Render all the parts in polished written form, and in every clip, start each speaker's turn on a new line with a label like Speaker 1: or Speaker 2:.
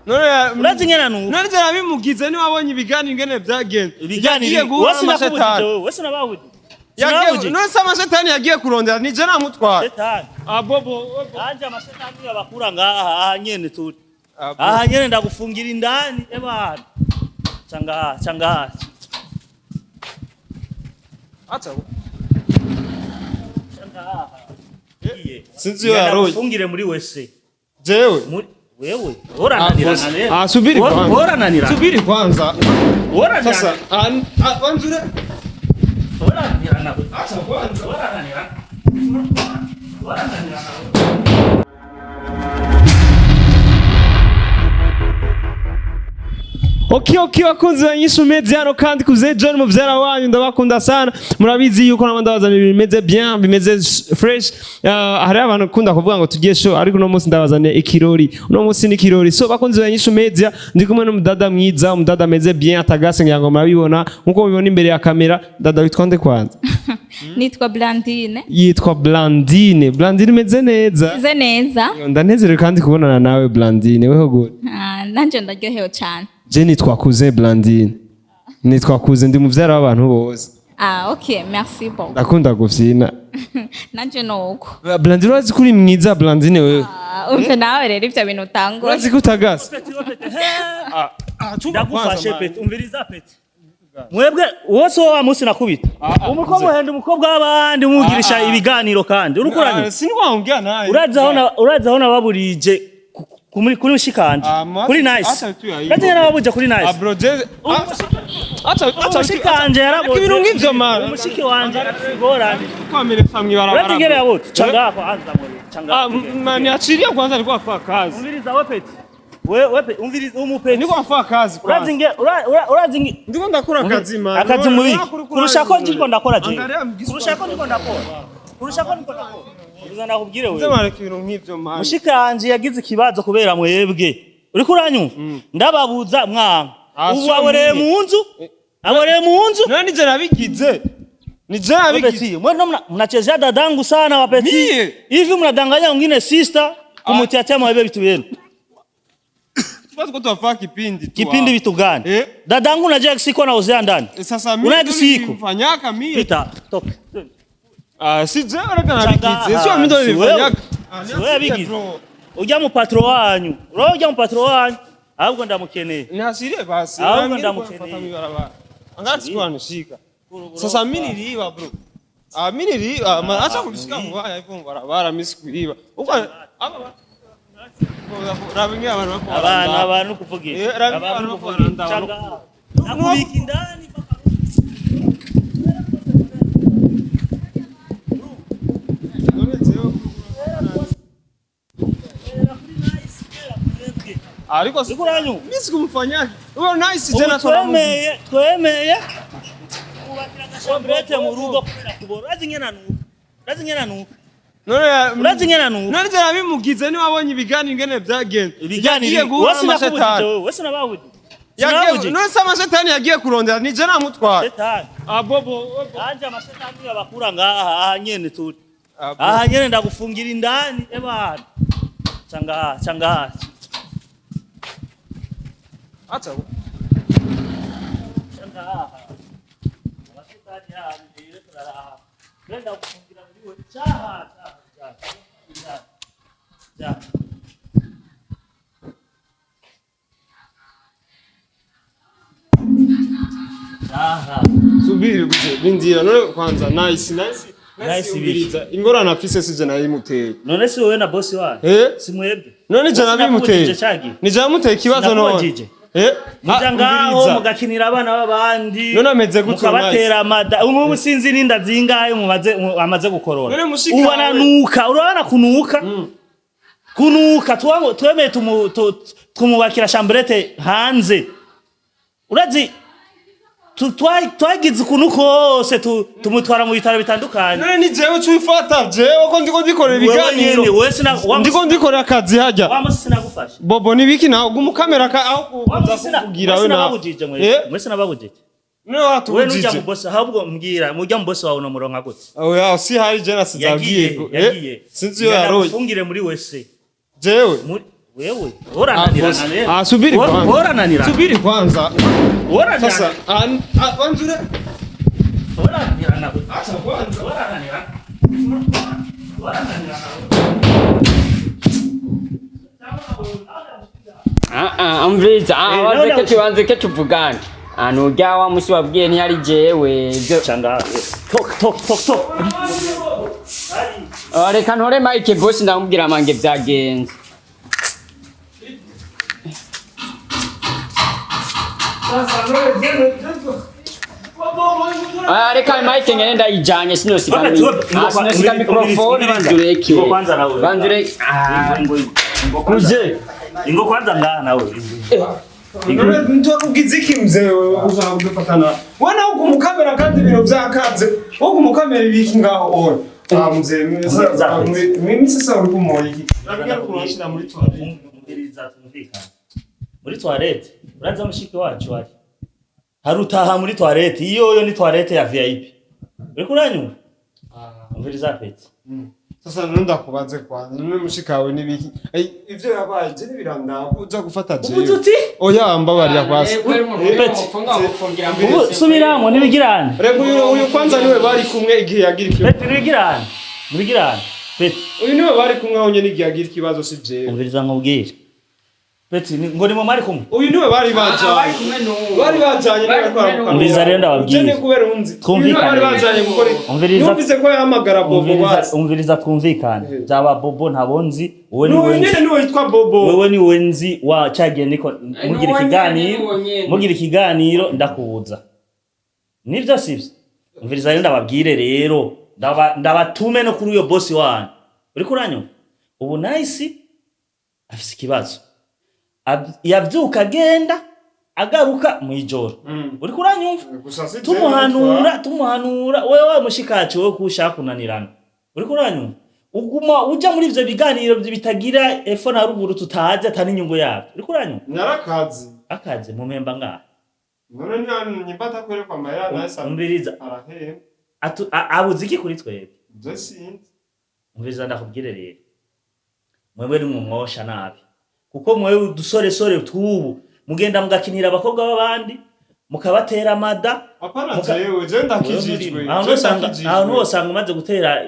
Speaker 1: None
Speaker 2: Urazi ingene nuka?
Speaker 1: None je nabimugize, niwabonye ibiganiro ingene vyagenze.
Speaker 2: Ibiganiro
Speaker 1: Yagiye guhura
Speaker 2: wese nakubujije.
Speaker 1: n'amashetani.
Speaker 2: Wewe wese nababujije.
Speaker 1: Yagiye
Speaker 2: Sinababujije.
Speaker 1: none se amashetani yagiye kurondera nije namutwara.
Speaker 2: Shetani.
Speaker 1: Ah, bobo.
Speaker 2: Anje amashetani yabakura ngaha aha nyene turi.
Speaker 1: Ah, bobo.
Speaker 2: Aha nyene ndagufungira indani ebana. Changaha, changaha.
Speaker 1: Acha.
Speaker 2: Changaha. Iye.
Speaker 1: Sinzi iyo yaroye.
Speaker 2: Ndagufungire muri wese.
Speaker 1: Jewe.
Speaker 2: Muri wewe. Orananirana rero.
Speaker 1: Ah, subiri kwanza.
Speaker 2: Orananirana.
Speaker 1: Subiri kwanza.
Speaker 2: Orananirana.
Speaker 1: Sasa, wanzure.
Speaker 2: Orananirana.
Speaker 1: Acha kwanza.
Speaker 2: Orananirana. Orananirana.
Speaker 1: Okay, bakunzi ba Nyishu Media, hano kandi kuze John muvyara wanyu, ndabakunda sana. Murabizi yuko naba ndabazana ibintu bimeze bien, bimeze fresh. Hari abantu kunda kuvuga ngo tugiye show, ariko uno munsi ndabazaniye ikirori. Uno munsi ni ikirori. So bakunzi ba Nyishu Media, ndi kumwe n'umudada mwiza, umudada ameze bien, atagase, ngira ngo murabibona nkuko mubibona imbere ya kamera. Dada, witwa nde kwanza?
Speaker 3: Nitwa Blandine.
Speaker 1: Yitwa Blandine. Blandine, umeze neza?
Speaker 3: Meze neza.
Speaker 1: Ndanezerewe kandi kubonana nawe, Blandine. Weho gute?
Speaker 3: Ah, nanje ndaryohewe cyane.
Speaker 1: Je nitwa Kuze Blandine. Nitwa Kuze, ndi muvyara w'abantu bose.
Speaker 3: Ah, ok, merci beaucoup.
Speaker 1: Ndakunda gufyina.
Speaker 3: Nanje nuko.
Speaker 1: Blandine, urazi ko uri mwiza, Blandine, wewe?
Speaker 3: Ah, umve nawe rero ivyo bintu utangura.
Speaker 1: Urazi ko utagase?
Speaker 2: Ndagufashe peti, umviriza peti. Mwebwe wose wa munsi nakubita. Umukobwa uhenda umukobwa w'abandi umugirisha ibiganiro kandi urukuranye.
Speaker 1: Sinwambwira nawe.
Speaker 2: Urazi aho nababurije kuri mushikanje. Kuri Nice.
Speaker 1: Acha tu ya.
Speaker 2: Urazi nababuje kuri Nice.
Speaker 1: Bro, je acha acha.
Speaker 2: Umushikanje yaraboze.
Speaker 1: Ibintu nk'ivyo, man.
Speaker 2: Umushiki wanje arafigorane.
Speaker 1: Kwameresa mwibarabara.
Speaker 2: Urazi ingene yabotse. Changa kwanza mwebwe. Changa.
Speaker 1: Ah, man, achilia kwanza, alikuwa afaa kazi.
Speaker 2: Umviriza we peti. We we peti, umviriza umupeti.
Speaker 1: Niko afaa kazi
Speaker 2: Urazi
Speaker 1: kwanza.
Speaker 2: inge urazi inge
Speaker 1: Ndiko ndakora kazi, man.
Speaker 2: Akazi mubi kurusha ko ndiko ndakora je.
Speaker 1: Angalia mgisu.
Speaker 2: Kurusha ko ndiko ndakora, kurusha ko ndiko ndakora. Uza nakubwire wewe.
Speaker 1: Ndema ibintu nk'ivyo, man.
Speaker 2: Mushikanje yagize ikibazo kubera mwebwe. Uriko uranyumva? Ndababuza mwanga.
Speaker 1: Ah,
Speaker 2: Ubu
Speaker 1: sio
Speaker 2: aboreye
Speaker 1: mimi.
Speaker 2: mu nzu, aboreye mu nzu.
Speaker 1: Nani, nije nabigize? Nije nabigize.
Speaker 2: Wapeti, mbona mnachezea dadangu sana wapeti?
Speaker 1: Mie?
Speaker 2: Hivi mnadanganya wengine sister kumutiatia mwebe vitu vyenu.
Speaker 1: Tubazo ko tuwafaa kipindi tu.
Speaker 2: Kipindi
Speaker 1: hapa.
Speaker 2: vitu gani?
Speaker 1: Eh?
Speaker 2: Dadangu unajua siko nauzea ndani.
Speaker 1: Sasa mimi
Speaker 2: Una kisiko.
Speaker 1: nilifanyaka mimi.
Speaker 2: Pita, toka.
Speaker 1: Ah, si je reka nabigize. Sio mimi ndo
Speaker 2: Si wewe.
Speaker 1: nilifanyaka. Ah,
Speaker 2: Si wewe bigize.
Speaker 1: bro.
Speaker 2: Ujya mu patro wanyu. Uraho ujya mu patro wanyu. Ahubwo ndamukeneye.
Speaker 1: Niashirie basi.
Speaker 2: Ahubwo
Speaker 1: Mimi
Speaker 2: ndamukeneye.
Speaker 1: nilikuwa nafuata mwibarabara. Angalia siku anishika. Sasa mimi niliiba, bro. Ah, mimi niliiba. Acha kunishika mbaya hivyo mbarabara, mimi sikuiba. Uko aba rabingi abantu bako.
Speaker 2: Abantu abantu kuvugira.
Speaker 1: Eh, rabi
Speaker 2: Abantu
Speaker 1: abantu
Speaker 2: kuvugira.
Speaker 1: baranda,
Speaker 2: Changa. Nakubika indani mpaka
Speaker 1: None jewe ariko
Speaker 2: Uriko uranyumva?
Speaker 1: mimi sikumfanyaje. Uyo Nice
Speaker 2: Ubu
Speaker 1: jana
Speaker 2: twemeye kubakira agashamburete mu rugo kubera kubora. Urazi ingene nuka? Urazi ingene nuka?
Speaker 1: None
Speaker 2: Urazi ingene nuka?
Speaker 1: None je nabimugize, niwabonye ibiganiro ingene vyagenze.
Speaker 2: Ibiganiro
Speaker 1: Yagiye guhura
Speaker 2: wese nakubujije.
Speaker 1: n'amashetani.
Speaker 2: Wewe wese nababujije.
Speaker 1: Yagiye
Speaker 2: Sinababujije.
Speaker 1: none se amashetani yagiye kurondera nije namutwara.
Speaker 2: Shetani.
Speaker 1: Ah, bobo.
Speaker 2: Anje amashetani yabakura ngaha aha nyene turi.
Speaker 1: Ah, bro.
Speaker 2: Aha nyene ndagufungira indani ebana. Changa, changa.
Speaker 1: Acha.
Speaker 2: Changa. Amashetani yanyu rero turaraha. Rero ndagufungira muri we. Chaha, chaha, chaha. Chaha. Chaha.
Speaker 1: Subiri gute bindira none kwanza Nice Nice.
Speaker 2: Nice.
Speaker 1: Nice, ubiriza ingorane afise sije nayimuteye.
Speaker 2: None si wowe na bosi wanyu?
Speaker 1: Eh?
Speaker 2: Si mwebwe?
Speaker 1: None je nabimuteye.
Speaker 2: Sinakubujije cagi.
Speaker 1: Nije namuteye ikibazo none.
Speaker 2: Sinakubajije.
Speaker 1: Eh?
Speaker 2: Muja
Speaker 1: Ah,
Speaker 2: ngaho
Speaker 1: umviriza.
Speaker 2: mugakinira abana b'abandi.
Speaker 1: None ameze gute uwo
Speaker 2: mukabatera amada. Ubu sinzi n'inda zingahe mumaze amaze gukorora.
Speaker 1: None mushiki
Speaker 2: Ubu
Speaker 1: wawe-
Speaker 2: aranuka, urabona kunuka? Kunuka twemeye tumubakira chambrette hanze. Urazi twagize ukuntu kose tumutwara mu bitaro bitandukanye.
Speaker 1: None ni jewe cubifata jewe ko ndiko ndikorera
Speaker 2: Wewe nyene,
Speaker 1: ibiganiro.
Speaker 2: wewe sina
Speaker 1: Ndiko ndikorera akazi hajya.
Speaker 2: wa musi sinagufasha.
Speaker 1: Bobo nibiki nawe gumukamera ka aho
Speaker 2: Wa
Speaker 1: kuza
Speaker 2: musi sina
Speaker 1: kukugira we nawe.
Speaker 2: sinababujije mwese.
Speaker 1: Eh?
Speaker 2: Mwese nababujije.
Speaker 1: None
Speaker 2: Wewe
Speaker 1: watubujije.
Speaker 2: nujya mu boss, ahubwo mbwira mujya mu boss wawe unomuronka gute?
Speaker 1: Oya, si hari je nasizabwiye
Speaker 2: Yagiye,
Speaker 1: ko.
Speaker 2: yagiye.
Speaker 1: Sinzi iyo yaroye.
Speaker 2: Fungire muri wese.
Speaker 1: Jewe.
Speaker 2: Muri Wewe urananirana rero.
Speaker 1: Ah, subiri kwanza.
Speaker 2: Urananirana.
Speaker 1: Subiri kwanza.
Speaker 2: Urananirana.
Speaker 1: Sasa wanzure.
Speaker 2: Urananirana.
Speaker 1: Acha kwanza.
Speaker 2: Urananirana. Urananirana.
Speaker 4: Ah, ah, umviriza, ah,
Speaker 2: Eh,
Speaker 4: wanze
Speaker 2: nawe
Speaker 4: ke tubanze ke tuvugane. Ah, nurya wa musi wabwiye ntiyari jewe.
Speaker 2: Changa. Tok tok tok tok.
Speaker 4: Ah, reka ntore Mike boss ndamubwira mange vyagenze. Ah, reka Mike ngene ndayijanye sinosiga
Speaker 2: Bana,
Speaker 4: sinosiga microphone banzureke.
Speaker 2: Ngo kwanza nawe.
Speaker 4: Banzureke. Ah,
Speaker 2: Ngo ngo kwanza.
Speaker 4: kuze.
Speaker 2: Ingo kwanza ngaha nawe.
Speaker 1: None mtu iki mzee wewe ushaka kudufatana. Wewe nawe kumukamera kandi ibintu byakaze. Wowe kumukamera ibiki ngaho oya. Ah mzee mimi sasa uri kumuhoya iki? Nabwira kurashira muri toilette.
Speaker 2: Umviriza tumvikane. Muri toilette, uraza mushiki wacu ari. Harutaha muri toilette, iyo yo ni toilette ya VIP. Uriko uranyumva? Umviriza peti.
Speaker 1: Sasa none ndakubaze kwanza none mushikawe nibiki? Ai ivyo yabaye je nibirandaba uza gufata jewe.
Speaker 2: Uvuze uti?
Speaker 1: Oya mbabarira kwasi.
Speaker 2: Ubu subiramwo nibigirane.
Speaker 1: Rego uyu kwanza niwe bari kumwe igihe yagira ikibazo.
Speaker 2: Peti nibigirane. Nibigirane. Peti.
Speaker 1: Uyu niwe bari kumwe aho nyene igihe yagira ikibazo si jewe.
Speaker 2: Umviriza nkubwire. Peti ngo ni mu mwari kumwe.
Speaker 1: Uyu niwe bari bajanye. Bari bajanye niwe bariko baramukana.
Speaker 2: Umviriza rero ndababwira.
Speaker 1: Uje ni kubera unzi.
Speaker 2: Twumvikane.
Speaker 1: Uyu niwe bari bajanye gukora.
Speaker 2: Umviriza-
Speaker 1: Numvise ko yahamagara Bobo
Speaker 2: Umviriza
Speaker 1: basi.
Speaker 2: umviriza twumvikane. Byaba Bobo ntabonzi, wowe ni
Speaker 1: N'uyu
Speaker 2: wenzi.
Speaker 1: nyene niwe yitwa Bobo.
Speaker 2: Wewe ni wenzi wa cyagiye niko mugira
Speaker 4: Nuwo nyene,
Speaker 2: ikiganiro
Speaker 4: nuwo nyene.
Speaker 2: mugira ikiganiro ndakubuza nivyo sivyo umviriza rero ndababwire rero ndabatume no kuri uyo bosi wanyu uriko uranyumva ubu Nice afise ikibazo yavyuka agenda agaruka mw'ijoro uriko uranyumva
Speaker 1: Gusa si jewe
Speaker 2: tumuhanura wewe mushikaci wewe kushaka kunanirana uriko uranyumva uguma uja muri ivyo biganiro bitagira epfo na ruguru tutazi ata n'inyungu yabyo uriko uranyumva
Speaker 1: Narakazi.
Speaker 2: akaze mu mpemba ngaha
Speaker 1: None nyimba atakwerekwa amahera Nice
Speaker 2: umviriza
Speaker 1: arahemba.
Speaker 2: Abuze iki kuri twebwe
Speaker 1: Je sinzi.
Speaker 2: umviriza ndakubwire rero mwebwe nimumwosha nabi kuko mwewe udusoresore tw'ubu mugenda mugakinira abakobwa b'abandi mukabatera amada
Speaker 1: Apana jewe, je ndakijijwe.
Speaker 2: ahantu
Speaker 1: Je
Speaker 2: hose ahantu
Speaker 1: ndakijijwe.
Speaker 2: hose usanga umaze gutera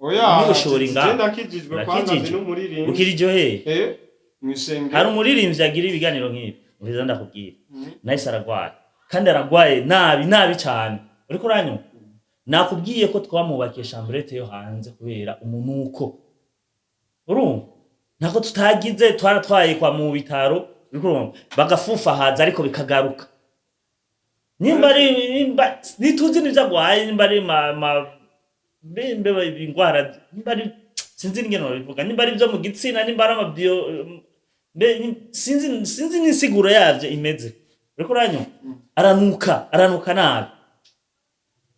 Speaker 1: Oya.
Speaker 2: n'ugushora
Speaker 1: Je
Speaker 2: ingamba.
Speaker 1: ndakijijwe kwanza ndi
Speaker 2: Urakijijwe?
Speaker 1: n'umuririmbyi.
Speaker 2: Ukira hehe
Speaker 1: Eh? Mwishenge.
Speaker 2: hari umuririmbyi agira ibiganiro nk'ibi umviriza ndakubwira Nice aragwaye kandi aragwaye nabi nabi cyane uriko uranyumva nakubwiye ko twamwubakiye chambrette yo hanze kubera umunuko urumva nako tutagize twaratwaye kwa mu bitaro uriko urumva bagafufahaza ariko bikagaruka nimba ari nimba ntituzi n'ivyo agwaye nimba ari ma bimbe ingwara nimba ari sinzi n'ingene babivuga nimba ari ivyo mu gitsina nimba ari amabio mbe sinzi n'insiguro yavyo imeze uriko uranyumva aranuka nabi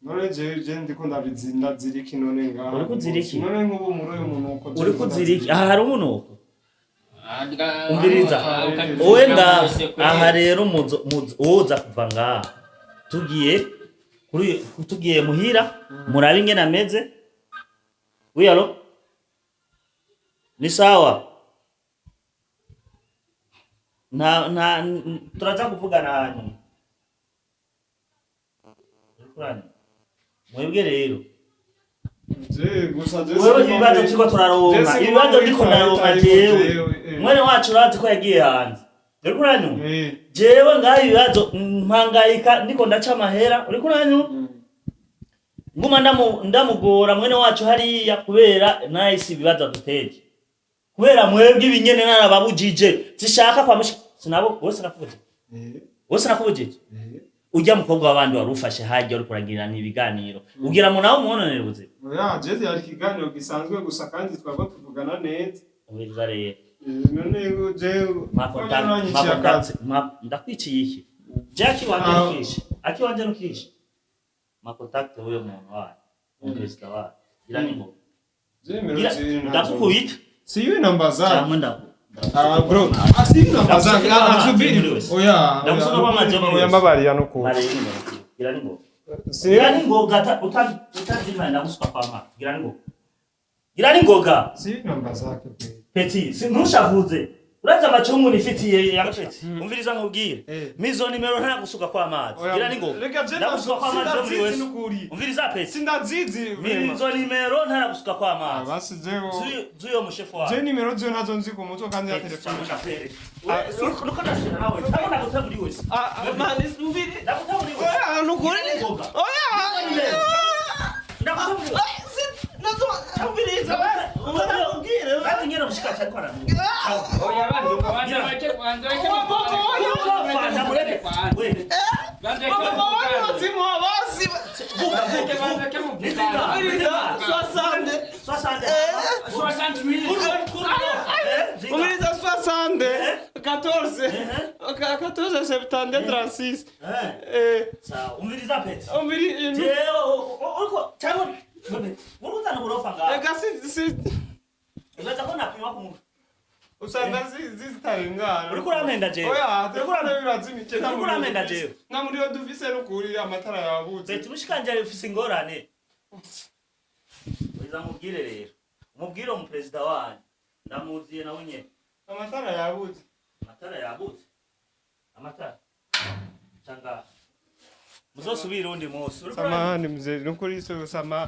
Speaker 1: None jewe je ndiko ndaziriki none ngaha.
Speaker 2: Uriko uziriki?
Speaker 1: None nk'ubu muri uyu munuko. je
Speaker 2: uriko
Speaker 1: ndiko
Speaker 2: uziriki aha hari umunuko
Speaker 4: Umviriza.
Speaker 2: Wowe ngaha aha rero woza kuva ngaha tugiye kuri tugiye muhira murabe ingene ameze oui allo ni sawa nta turaza kuvugana hanyuma Uriko uranyumva? Mwebwe rero
Speaker 1: Je gusa je
Speaker 2: wewe ibibazo turiko turaronka
Speaker 1: Jesse
Speaker 2: ibibazo
Speaker 1: kuba
Speaker 2: ndiko
Speaker 1: muri
Speaker 2: ndaronka
Speaker 1: toilette
Speaker 2: jewe
Speaker 1: jewe, eh.
Speaker 2: mwene wacu urazi ko yagiye hanze uriko uranyumva
Speaker 1: Eh.
Speaker 2: jewe ngaho ibibazo mpangayika ndiko ndaca amahera uriko uranyumva nguma ndamugora mwene wacu hariya kubera Nice ibibazo aduteje kubera mwebwe ibinyene narababujije zishaka kwa mushi sinabo wose nakubujije
Speaker 1: Eh.
Speaker 2: wose nakubujije
Speaker 1: Eh.
Speaker 2: ujya mukobwa w'abandi wari ufashe harya uriko uragirana ibiganiro ugira ngo nawe umwononere ubuzima
Speaker 1: Oya je yari ikiganiro gisanzwe gusa kandi twaba tuvugana neza.
Speaker 2: umviriza rero
Speaker 1: Eh, none je
Speaker 2: Ma contact, ma contact, ndakwiciye iki je akiwanje
Speaker 1: Ah.
Speaker 2: nukishe akiwanje nukishe ma contact w'uyo muntu wayo umuperezida wayo gira ningoga
Speaker 1: Je nimero zibiri ntazo.
Speaker 2: ndakukubita
Speaker 1: Si yui namba zake.
Speaker 2: cyangwa ndaku
Speaker 1: Ah bro. Ah si yui namba zake. Ah subiri. Oya.
Speaker 2: Ndagusuka kwa maji muri
Speaker 1: Oya
Speaker 2: wese.
Speaker 1: mbabarira no ku.
Speaker 2: Mare ningoga gira ningoga
Speaker 1: Si
Speaker 2: gira ningoga utazima ndagusuka kwa ma gira ningoga gira ningoga
Speaker 1: si yui namba zake. Kweli.
Speaker 2: Petit, ntushavuze. Urazi amacungu nifitiye ya Petit. Umviriza nkubwire. Mizo nimero nta gusuka kwa amazi.
Speaker 1: Oya,
Speaker 2: Gira ningo.
Speaker 1: reka je
Speaker 2: Ndagusuka kwa amazi yo muri
Speaker 1: sindazizi
Speaker 2: wese.
Speaker 1: n'ukuri.
Speaker 2: Umviriza Petit.
Speaker 1: Sindazizi vraiment.
Speaker 2: Mizo nimero nta gusuka kwa amazi.
Speaker 1: Basi jewe
Speaker 2: Zuyo mushefu wawe.
Speaker 1: je nimero ziyo nazo nzi ku mutwe kandi ya telefone.
Speaker 2: Nuko ndashira nawe. Cyangwa ndaguta muri wese.
Speaker 1: Ah, ah, man, umviri.
Speaker 2: Ndaguta muri wese.
Speaker 1: Oya, nukuri. Oya.
Speaker 2: Ndaguta muri wese.
Speaker 1: Umviriza. Ubwire.
Speaker 2: Ati ngena mushika cyari kwa nanuka.
Speaker 4: Oya, banza banza bake, banza bake.
Speaker 2: Fanda mureke. We.
Speaker 4: Banza bake.
Speaker 1: Baba wari bazimuha basi.
Speaker 2: Vuga vuga.
Speaker 4: Banza bake muvugane.
Speaker 1: Umviriza 60.
Speaker 2: 60.
Speaker 4: 68.
Speaker 1: Umviriza 60. 14. 14 72 36.
Speaker 2: Sawa, umviriza Peti.
Speaker 1: Umviri.
Speaker 2: Jewe uriko cyangwa uri uzana uburofa ngaho.
Speaker 1: Ega si
Speaker 2: Uzaza ko napima ku mutwe.
Speaker 1: Usanga zitarengana.
Speaker 2: Uriko urampenda jewe.
Speaker 1: Oya, telefone birazimije.
Speaker 2: Uriko urampenda jewe.
Speaker 1: Nta muriro dufise n'ukuri, amatara yabuze.
Speaker 2: Peti, mushikanje ufise ingorane. Uza mubwire rero. Umubwire umuperezida wanyu. Ndamuziye nawe nyene.
Speaker 1: Amatara yabuze.
Speaker 2: Amatara yabuze. Amatara. Cyangwa muzosubira undi munsi. Uriko
Speaker 1: Samahani mzee, nukuri so sama.